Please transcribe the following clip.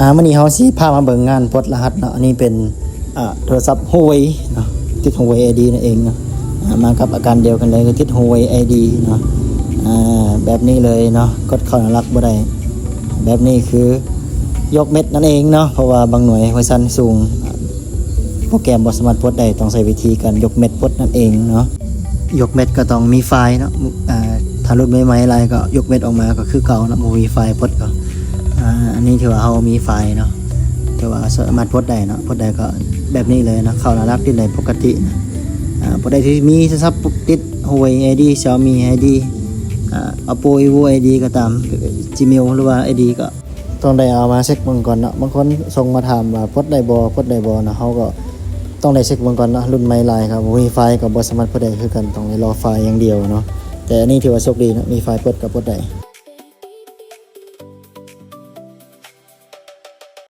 ອ່າ ມື້ນີ້ເຮົາຊິພາມາເບິ່ງງານປົດລະຫັດເນາະ. ອັນນີ້ເປັນ ອ່າ ໂທລະສັບ Huawei ເນາະ, ຕິດ Huawei ID ນັ້ນເອງເນາະ. ອ່າ ມາກັບອາການດຽວກັນເລີຍ ຄືຕິດ Huawei ID ເນາະ. ອ່າ ແບບນີ້ເລີຍເນາະ, ກົດເຂົ້າໜ້າຫຼັກບໍ່ໄດ້. ແບບນີ້ຄືຍົກເມັດນັ້ນເອງເນາະ, ເພາະວ່າບາງໜ່ວຍເວີຊັນສູງ ໂປຣແກຣມບໍ່ສາມາດປົດໄດ້, ຕ້ອງໃຊ້ວິທີການຍົກເມັດປົດນັ້ນເອງເນາະ. ຍົກເມັດກໍຕ້ອງມີຟາຍເນາະ, ອ່າ ຖ້າລຸ້ນໃໝ່ໆຫຼາຍກໍຍົກເມັດອອກມາກໍຄືເກົ່າເນາະ, ບໍ່ມີຟາຍປົດກໍ ອ່າ ອັນນີ້ຖືວ່າເຮົາມີຟາຍເນາະ, ຖືວ່າສາມາດປົດໄດ້ເນາະ, ປົດໄດ້ກໍແບບນີ້ເລີຍເນາະ, ເຂົ້າໜ້າຫຼັກຕິດໄດ້ປົກກະຕິນະ. ອ່າ ຜູ້ໃດທີ່ມີໂທລະສັບຕິດ Huawei ID, Xiaomi ID, ອ່າ Oppo, Vivo ID ກໍຕາມ, Gmail ຫຼືວ່າ ID ກໍ ຕ້ອງໄດ້ເອົາມາເຊັກເບິ່ງກ່ອນເນາະ. ບາງຄົນສົ່ງມາຖາມວ່າປົດໄດ້ບໍ່ ປົດໄດ້ບໍ່ເນາະ, ເຮົາກໍຕ້ອງໄດ້ເຊັກເບິ່ງກ່ອນເນາະ. ລຸ້ນໃໝ່ຫຼາຍກໍບໍ່ມີຟາຍ ກໍບໍ່ສາມາດປົດໄດ້ຄືກັນ, ຕ້ອງໄດ້ລໍຟາຍຢ່າງດຽວເນາະ. ແຕ່ອັນນີ້ຖືວ່າໂຊກດີເນາະ, ມີຟາຍປົດກໍປົດໄດ້.